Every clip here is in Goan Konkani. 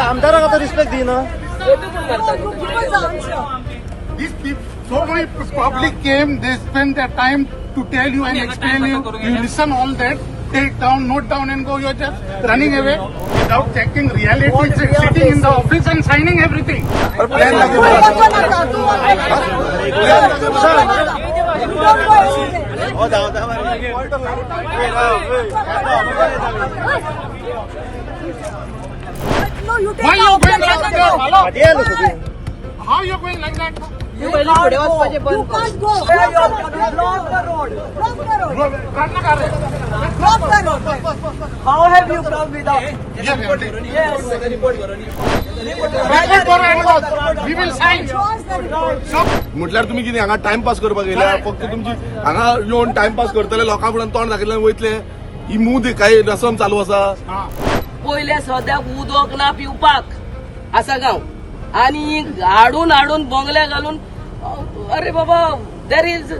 आमदाराक आतां रिस्पेक्ट दिना. Give us answer. These people, so many public came, they spend their time to tell you and explain you. You listen all that, take down, note down and go. You're just running away without checking reality, What we are sitting in the facing. Office and signing everything. तू वचू नाका, तू वचू नाका. You don't go anywhere. हो धांवता. No, you take Why you our going like objection that? and go. Hello? फाटीं येयलो तुमी. How you going like that? You can't go. You can't go. Block the road. Block the road. काढ नका रे. Block the road. How have you come without? Yeah, Yes. Report करो and go. We will sign. Show us the report. So, म्हटल्यार तुम्ही कितें हांगा टायमपास करपाक येयल्या? फक्त तुमची हांगा येवन टायमपास करतले, लोकां फुड्यान तोंड दाखयतले आनी वयतले. ही मूद काय रसम चालू आसा. पयले सद्याक उदक ना पिवपाक आसा गांव आनी हाडून हाडून बंगले घालून. अरे बाबा, there is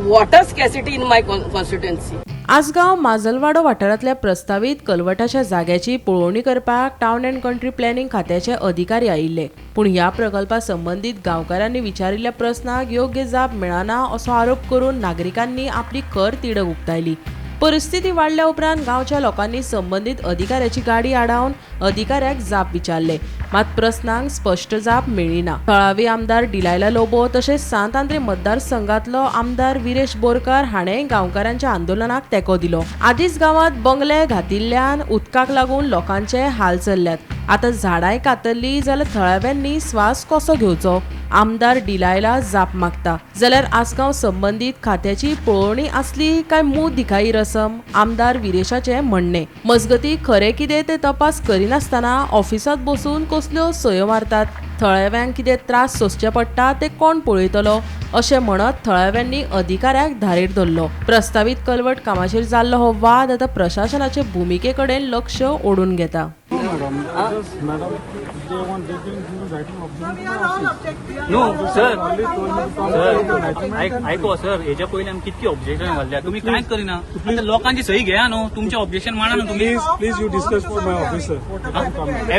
water scarcity in my constituency. Assagao Majalwado वाठारांतल्या प्रस्तावीत कलवटाच्या जाग्याची पळोवणी करपाक टावन अँड कंट्री प्लॅनिंग खात्याचे अधिकारी आयिल्ले. पूण ह्या प्रकल्पा संबंदीत गांवकारांनी विचारिल्ल्या प्रस्नाक योग्य जाप मेळना असो आरोप करून नागरिकांनी आपली खर तिडक उक्तायली. परिस्थिती वाडल्या उपरांत गांवच्या लोकांनी संबंदीत अधिकाऱ्याची गाडी आडावन अधिकाऱ्याक जाप विचारले, मात प्रस्नांक स्पश्ट जाप मेळ्ळी ना. थळावी आमदार डिलायला लोबो तशेंच सांत आंद्रे मतदारसंघातलो आमदार विरेश बोरकार हाणें गांवकारांच्या आंदोलनाक तेंको दिलो. आदींच गांवांत बंगले घातिल्ल्यान उदकाक लागून लोकांचे हाल चल्ल्यात. आतां झाडांय कातरली जाल्यार थळाव्यांनी स्वास कसो घेवचो? आमदार डिलायला जाप मागता जाल्यार आसगांव संबंदीत खात्याची पळोवणी आसली काय मूद दिखाई रसम, आमदार विरेशाचें म्हणणें. मजगतीं, खरें कितें तें तपास करिनासतना ऑफिसांत बसून कसल्यो सयो मारतात? थळाव्यांक कितें त्रास सोंसचे पडटा ते कोण पळयतलो अशें म्हणत थळाव्यांनी अधिकाऱ्याक धारेर धरलो. प्रस्तावीत कलवट कामाचेर जाल्लो हो वाद आतां प्रशासनाचे भुमिके कडेन लक्ष ओडून घेता. We are all objecting. No sir, sir, आयको सर, हेच्या पयलीं आमी कितकी ऑब्जेक्शन घातल्या, तुमी कांयच करिना. आतां लोकांची सही घेया न्हू, तुमचें ऑब्जेक्शन मांडा न्हू तुमी. Please, you discuss for my officer.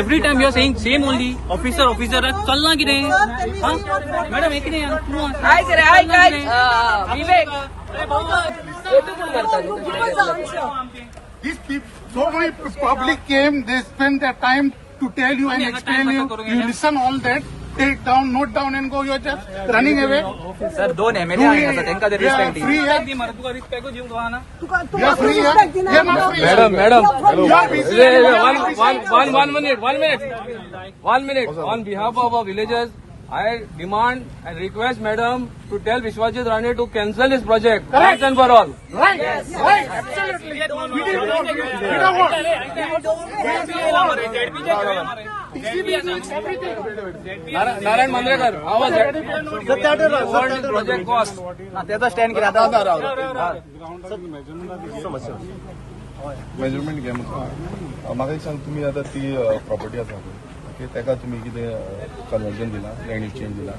Every time you are saying same only, officer, officer. चल्लां कितें मॅडम? हे कितें तूं? आयक रे, आयक, आयक. विवेक, फोटो कोण मारता? You give us answer. These people, so many public came, they spend their time to tell you and explain you. You listen all that, take down, note down and go. You're just running away. Sir, दोन एमएलए आसा, तांकां तरी We are respect. Free here. दी मरे, तुका रिस्पेक्टूच दिवंक ना. तुका We are free here. Respect दिना. We are not free. Madam, madam. You are busy. One, one, one, one minute, one minute, one minute. On behalf of our villagers, I demand and request madam to tell Vishwajit Rane to cancel his project once and for all. Right, right, absolutely. We didn't want. We don't want. TCB needs everything. Narayan Mandrekar, how was that? What is project cost? तेचो स्टँड कितें आतां? मेजरमेंट घे म्हाका. म्हाका एक सांग, तुमी आतां ती प्रॉपर्टी आसा पळय, ओके, ताका तुमी कितें कन्वर्जन दिलां, लँड चेंज दिलां?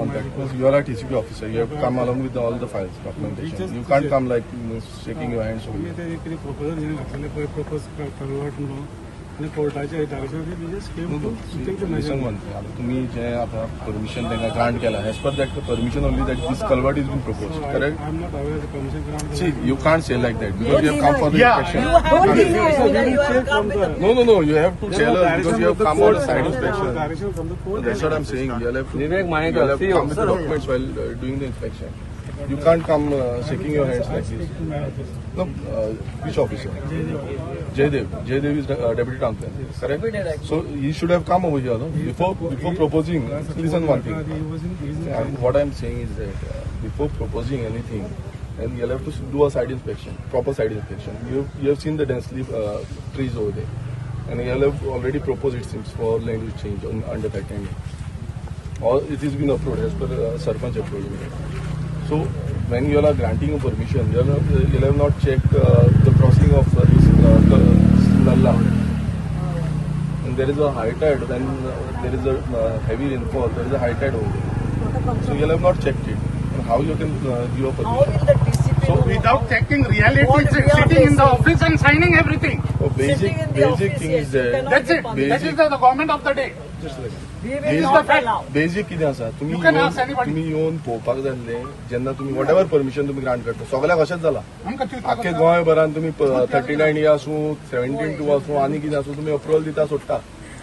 On that, because you are a TCP officer, you have to come along with all the files, documentation. You can't come like shaking your hands over here. कितें प्रपोजल जेणे घातलेलें पळय, प्रपोज कलवट म्हणून आनी कोर्टाच्या direction. No, no, see, listen one thing. आता तुम्ही जे आता परमिशन तांकां ग्रांट केला, as per that permission only that this culvert is been proposed, correct? I am not aware permission grant. See, you can't say like that because you have come for the Yeah. inspection. Don't deny. No, you have to tell us because you have come on a site inspection. Direction from the court. That's what I'm saying. You'll have to, Vivek Manekar, you'll have see to you. come with the documents while doing the inspection. You can't come shaking your hands like this. No, which officer? Jaydev. Jaydev is the deputy town planner, correct? So he should have come over here, no? Before proposing. Listen one thing. What I'm saying is that before proposing anything, and you'll have to do a site inspection, proper site inspection. You have seen the densely trees over there, and you'll have already proposed, it seems, for land use change under that time. Or it has been approved as per Sarpanch approved. So when you all are granting a permission, you have not checked the crossing of this nallah. And there is a high tide when there is a heavy rainfall, there is a high tide over there. So you all have not checked it. And how you can give a How permission? Will the TCP So Without checking reality, What we are sitting in the facing. Office and signing everything. Basic Sitting in the basic office, thing yes, is you that cannot That's it. be That is the government of the day. Just like We will This is not the fact. allow. Basic कितें आसा, तुमी You can येवन ask anybody. तुमी येवन पळोवपाक जाय आसलें जेन्ना तुमी what ever permission तुमी ग्रांट करता, सगळ्याक अशेंच जाला. आमकां चिंता आख्खे गोंयभरान तुमी 39 ए आसूं, 17(2) आसूं, आनी कितें आसूं, तुमी अप्रुवल दिता सोडटा.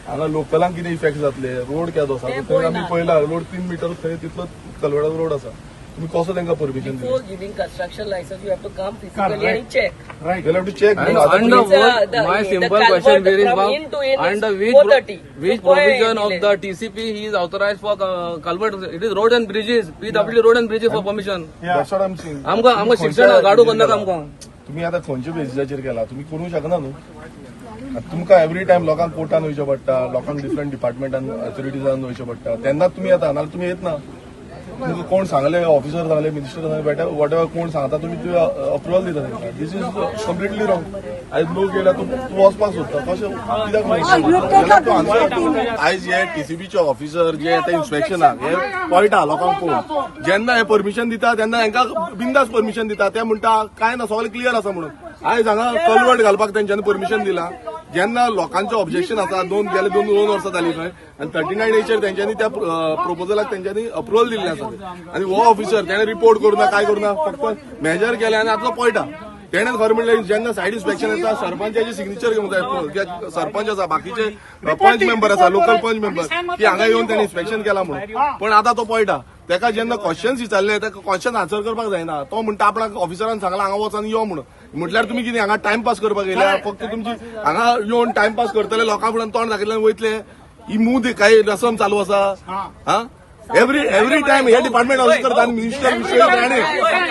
हांगा लोकलांक कितें इफेक्ट जातले, रोड केदो आसा थंय आमी पळयला, रोड 3 मिटर थंय तितलो कलवडाचो रोड आसा. तुमी कसो तांकां परमिशन दिली? Before giving construction license, you have to come physically and check. Right. You'll have to check. And आता under It's, what, my the simple culvert question, Veeresh from Babu, in to in is under which, 430. Which So, why provision of delay? The TCP he is authorized for culvert? It is road and bridges, PWD road and bridges for permission. That's what I'm saying. आमकां आमकां शिक्षण गाडू करनाका आमकां. तुम्ही आता खंयच्या बेसिसाचेर केला, तुम्ही करूंक शकना न्हू. आतां तुमकां एवरी टायम लोकांक कोर्टान वयचें पडटा, लोकांक डिफरंट डिपार्टमेंटान अथॉरिटीजान वयचें पडटा, तेन्नाच तुमी येता, नाजाल्यार तुमी येत ना. तुमकां कोण सांगले, ऑफिसर सांगले, मिनिस्टर सांगले, बेटर what ever कोण सांगता, तुमी अप्रुवल दिता तांकां. This is completely wrong. आयज लोक येयला, तूं तूं वचपाक सोदता, कशें कित्याक? आयज हे टीसीबीचे ऑफिसर जे येता इन्स्पेक्शनाक, हे कळटा लोकांक पळोवन. जेन्ना हे परमिशन दिता तेन्ना हांकां बिंदास परमिशन दिता. ते म्हणटा काय ना, सगळें क्लियर आसा म्हणून. आयज हांगा कलवर्ट घालपाक तेंच्यांनी परमिशन दिला, जेन्ना लोकांचें ऑब्जेक्शन आसा. दोन गेले दोन दोन वर्सां जाली खंय आनी 39 एचेर तेंच्यांनी त्या प्रपोजलाक तेंच्यांनी अप्रुवल दिल्लें आसा. आनी हो ऑफिसर तेणें रिपोर्ट करूना, काय करूना, फक्त मेजर केलें आनी आतलो पळटा. तेणें खरें म्हणल्यार जेन्ना सायड इन्स्पेक्शन येता, सरपंचाचे सिग्नेचर घेवंक जाय कित्याक सरपंच आसा, बाकीचे पंच मेंबर आसा, लोकल पंच मेंबर, की हांगा येवन तेणें इन्स्पेक्शन केला म्हणून. पण आतां तो पळटा, तेका जेन्ना क्वेश्चन्स विचारले, तेका क्वेश्चन आन्सर करपाक जायना. तो म्हणटा आपणाक ऑफिसरान सांगला हांगा वच आनी यो म्हणून. म्हटल्यार तुमी कितें हांगा टायमपास करपाक येयल्या? फक्त तुमची हांगा येवन टायमपास करतले, लोकां फुड्यान तोंड दाखयतले आनी वयतले. ही मूद काय रसम चालू आसा? हा, एवरी एवरी टायम हे डिपार्टमेंट अशें करता. आनी मिनिस्टर विश्वजीत राणे,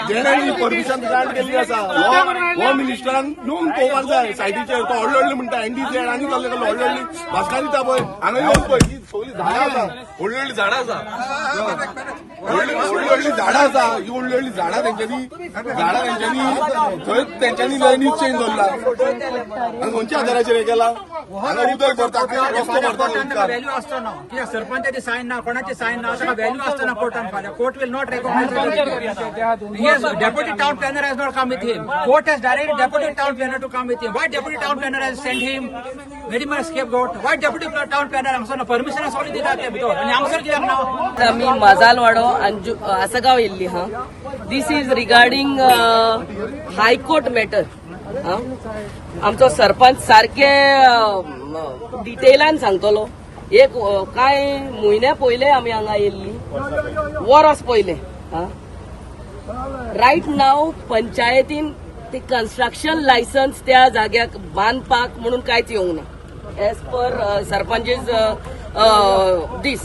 जेणे ही परमिशन ग्रांट केल्ली आसा, हो मिनिस्टरान येवन पळोवपाक जाय सायटीचेर. तो व्हडले व्हडले म्हणटा एनडीसी आनी कसले कसले व्हडले व्हडली भासकां दिता. पळय, हांगा येवन पळय, ही सगळीं झाडां आसा, व्हडली व्हडली झाडां आसा, व्हडली व्हडली व्हडली झाडां आसा. ही व्हडली व्हडली झाडां तेंच्यांनी थंय तेंच्यांनी लँड चेंज दवरला आनी खंयच्या आधाराचेर हें केला? हांगा उदक भरता, रस्तो भरता उदकान. व्हॅल्यू आसतो ना, कित्याक सरपंचाची सायन ना, कोणाची सायन ना, ताका व्हॅल्यू आसतना ना कोर्टान फाल्यां. Court will not recognize. Yes, deputy town planner has not come with him. Court has directed deputy town planner to come with him. Why deputy town planner has sent him? Very much scapegoat. Why deputy town planner हांगसर परमिशन सगळी दिता ते भितर आनी हांगसर कित्याक ना? आमी माजालवाडो अंजू आसगांव येयल्ली हा. This is regarding High Court matter. आमचो सरपंच सारके डिटेलान सांगतलो. एक कांय म्हयन्या पयले आमी हांगा येयल्ली, वरस पयले. रायट नाव पंचायतीन ते कन्स्ट्रक्शन लायसन्स त्या जाग्याक बांदपाक म्हणून कांयच येवंक ना. As per sarpanch's this,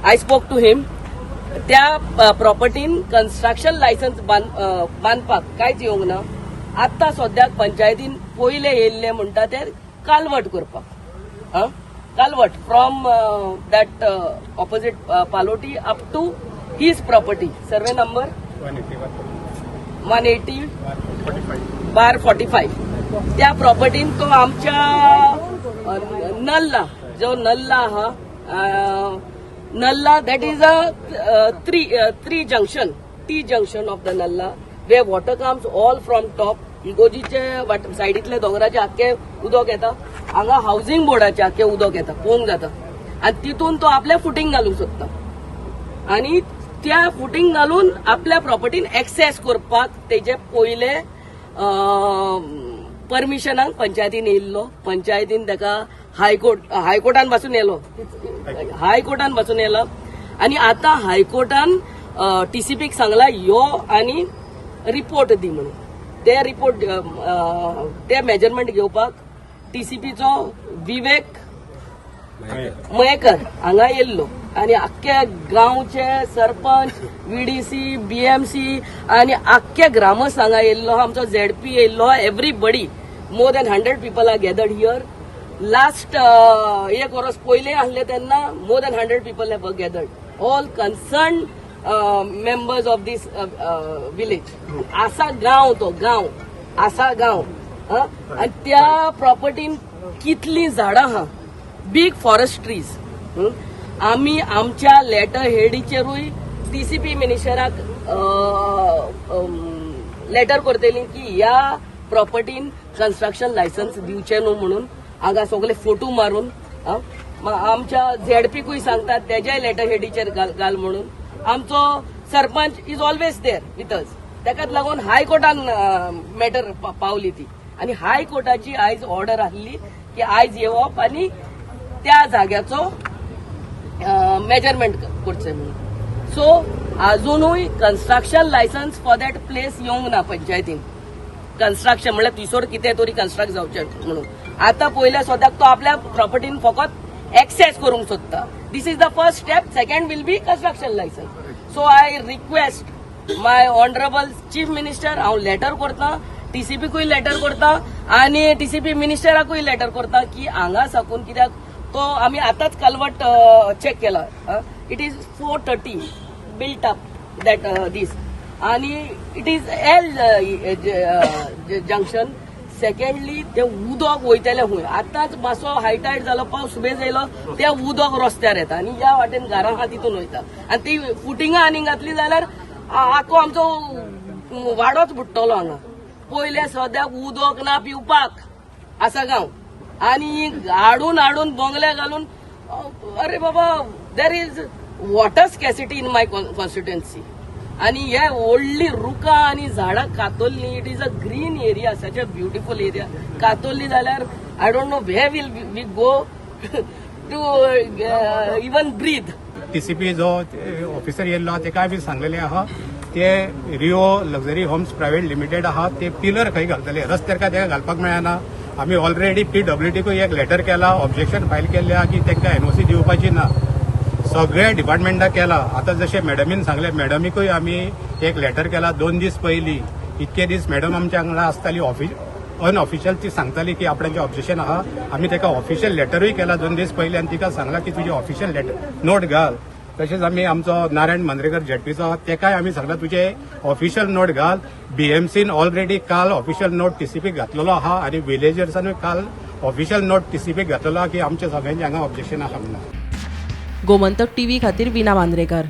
I spoke to him, त्या प्रॉपर्टीन कन्स्ट्रक्शन लायसन्स बांदपाक कांयच येवंक ना. आत्तां सद्याक पंचायतीन पयले येयल्ले म्हणटा ते कालवट करपाक, culvert from that opposite Paloti up to his property, survey number 180/45. त्या प्रॉपर्टीन तो आमच्या नल्ला, जो नल्ला आहा, नल्ला, that is a three junction, T junction of the nallah, where water comes all from top. इगोजीचे सायडींतले दोंगराचे आख्खे उदक येता हांगा, हावसिंग बोर्डाचे आख्खे उदक येता, पळोवंक जाता. आनी तितून तो आपल्या फुटींग घालूंक सोदता आनी त्या फुटींग घालून आपल्या प्रॉपर्टीन एक्सेस करपाक तेजे पयले परमिशनाक पंचायतीन येयल्लो. पंचायतीन ताका हायकोर्ट, हायकोर्टान पासून येलो, हायकोर्टान पासून येलो आनी आतां हायकोर्टान टीसीपीक सांगला यो आनी रिपोर्ट दी म्हणून. ते रिपोर्ट, ते मेजरमेंट घेवपाक टीसीपीचो विवेक मयेकर हांगा येयल्लो आनी आख्ख्या गांवचे सरपंच, व्हीडीसी, बीएमसी आनी आख्खे ग्रामस्थ हांगा येयल्लो. आमचो झेडपी येयल्लो. Everybody, more than 100 people are gathered here. Last एक वर्स पयले आहले तेन्ना more than 100 people have gathered, all concern members of this village. आसा गांव, तो गांव आसा गांव. आनी त्या प्रॉपर्टीन कितलीं झाडां आहा, बीग फॉरेस्ट ट्रीज. आमी आमच्या लेटर हेडीचेरूय टीसीपी मिनिस्टराक लेटर करतली की ह्या प्रॉपर्टीन कन्स्ट्रक्शन लायसन्स दिवचें न्हू म्हणून. हांगा सगळे फोटो मारून आमच्या झेडपीकूय सांगतात, तेज्याय लेटर हेडीचेर घाल घाल म्हणून. आमचो sarpanch is always there with us. तेकाच लागून हायकोर्टान मॅटर पावली ती आनी हायकोर्टाची आयज ऑर्डर आहली की आयज येवप आनी त्या जाग्याचो मेजरमेंट करचें म्हणून. सो अजुनूय construction licence for that place येवंक ना पंचायतीन. कन्स्ट्रक्शन म्हणल्यार थंयसर कितें तरी कन्स्ट्रक्ट जावचें म्हणून. आतां पयल्या सद्याक तो आपल्या प्रॉपर्टीन फकत एक्सेस करूंक सोदता. This is the first step. Second will be construction licence. So I request my honourable Chief Minister, हांव लेटर करता, टीसीपीकूय लेटर करता आनी टीसीपी मिनिस्टराकूय लेटर करता की हांगा साकून, कित्याक तो आमी आतांच कलवट चेक केला, it is 430 built up that this आणि it is L junction. Secondly, ते उदक वयतले खंय? आतांच मातसो हायटायड जालो, पावस बेज येयलो, ते उदक रस्त्यार येता आनी ह्या वाटेन घरां आहा तितून वयता आनी ती फुटिंगां आनी घातली जाल्यार आख्खो आमचो वाडोच बुडटलो हांगा. पयले सद्याक उदक ना पिवपाक आसा गांव आनी हाडून हाडून बंगले घालून, अरे बाबा, there is water scarcity in my constituency. आणि हे व्हडली रुखां आनी झाडां कातरली. It is a green area, such a beautiful area. कातरली जाल्यार I don't know where will we go to even breathe. TCP जो ऑफिसर येयल्लो आहा, तेकाय बी सांगलेलें आहा, ते Rio luxury homes private limited आहा, ते पिलर खंय घालतले? रस्त्यार काय तेका घालपाक मेळना. आमी ऑलरेडी पीडब्ल्यूडीकूय एक लेटर केला, ऑब्जेक्शन फायल केल्लें आहा की तांकां एनओसी दिवपाची ना. सगळ्या डिपार्टमेंटाक केला. आतां जशें मॅडमीन सांगलें, मॅडमीकूय आमी एक लेटर केला 2 दीस पयलीं. इतके दीस मॅडम आमच्या वांगडा आसताली, ऑफिस अनऑफिशियल ती सांगताली की आपणाचें ऑब्जेक्शन आहा. आमी ताका ऑफिशियल लेटरूय केला 2 दीस पयलीं आनी तिका सांगला की तुजें ऑफिशियल लेटर नोट घाल. तशेंच आमी आमचो नारायण मांद्रेकर झेडपीचो आहा, तेकाय आमी सांगला तुजें ऑफिशियल नोट घाल. बीएमसीन ऑलरेडी काल ऑफिशियल नोट टीसीपीक घातलेलो आहा आनी विलेजर्सानूय काल ऑफिशियल नोट टीसीपीक घातलेलो आहा की आमच्या सगळ्यांचें हांगा ऑब्जेक्शन आहा म्हणून. गोमंतक टीव्ही खातीर विना मांद्रेकर.